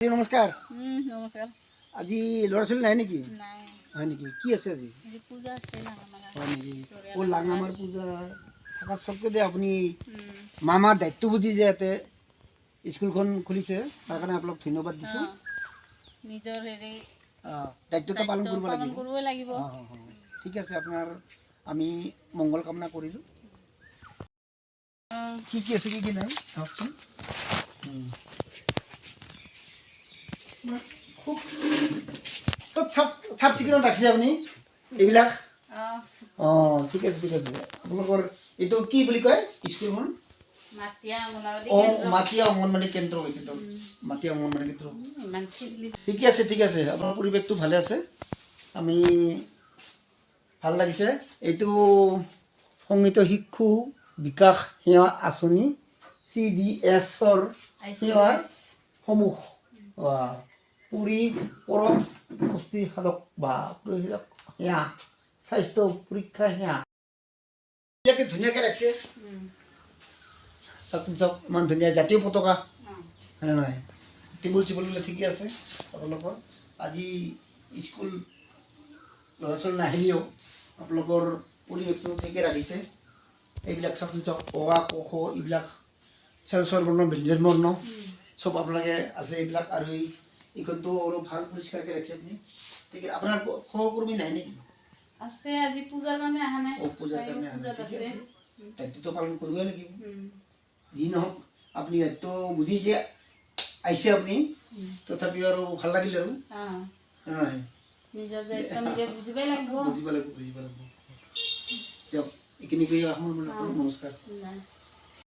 নমস্কাৰ। নমস্কাৰ। আজি ল'ৰা ছোৱালী নাই নেকি? নাই। হয় নেকি? কি আছে আজি? আজি পূজা আছে লাঙামাৰা। হয় নেকি? অ' লাঙামাৰ পূজা থকাৰ স্বত্তেও আপুনি মামাৰ দায়িত্ব বুজি যে ইয়াতে স্কুলখন খুলিছে, তাৰ কাৰণে আপোনাক ধন্যবাদ দিছোঁ। নিজৰ হেৰি দায়িত্বটো পালন দায়িত্ব কৰিব পালন লাগিব। কৰিবই লাগিব। অঁ, ঠিক আছে, আপোনাৰ আমি মংগল কামনা কৰিলোঁ। কি কি আছে, কি কি নাই, চাওকচোন। খুব চব চাফ চাফ চিকুণত ৰাখিছে আপুনি এইবিলাক। অঁ। অঁ, ঠিক আছে, ঠিক আছে। আপোনালোকৰ এইটো কি বুলি কয় স্কুলখন? মাতিয়া অংগনবাড়ী কেন্দ্ৰ। মাটিয়া অংগনবাড়ী কেন্দ্ৰ এইটো। মাটিয়া অংগনবাড়ী কেন্দ্ৰ। ইমান চিলি। ঠিকে আছে, ঠিক আছে। আপোনাৰ পৰিৱেশটো ভালে আছে, আমি ভাল লাগিছে। এইটো সংগীত শিশু বিকাশ সেৱা আঁচনি, চি ডি এছৰ সেৱাৰ সমূহ পৰিপূৰক পুষ্টি সাধক বা পৰিশোধক সেৱা, স্বাস্থ্য পৰীক্ষা সেৱা, ইয়াকে ধুনীয়াকৈ ৰাখিছে। চাওকচোন, চাওক, ইমান ধুনীয়া জাতীয় পতাকা। হয়নে নহয়? টেবুল চেবুলবিলাক ঠিকে আছে আপোনালোকৰ। আজি স্কুল ল'ৰা ছোৱালী নাহিলেও আপোনালোকৰ পৰিৱেশটো ঠিকে ৰাখিছে। এইবিলাক চাওকচোন, চাওক, অ আ ক খ এইবিলাক, স্বৰবৰ্ণ ব্যঞ্জন বৰ্ণ চব আপোনালোকে আছে এইবিলাক। আৰু এইখনটো আৰু ভাল পৰিষ্কাৰকৈ ৰাখিছে আপুনি। ঠিক আছে। আপোনাৰ সহকৰ্মী নাই নেকি? আছে, আজি পূজাৰ কাৰণে অহা নাই। অ, পূজাৰ কাৰণে অহা নাই। পূজাত ঠিকে আছে। আছে, দায়িত্বটো পালন কৰিবই লাগিব। যি নহওক, আপুনি দায়িত্ব বুজিছে, আহিছে আপুনি, তথাপিও আৰু ভাল লাগিল আৰু। নহয়? নিজৰ দায়িত্ব নিজে বুজিবই লাগিব। বুজিব লাগিব, বুজিব লাগিব। দিয়ক, এইখিনি কৰি সামৰণি। নমস্কাৰ। নাই।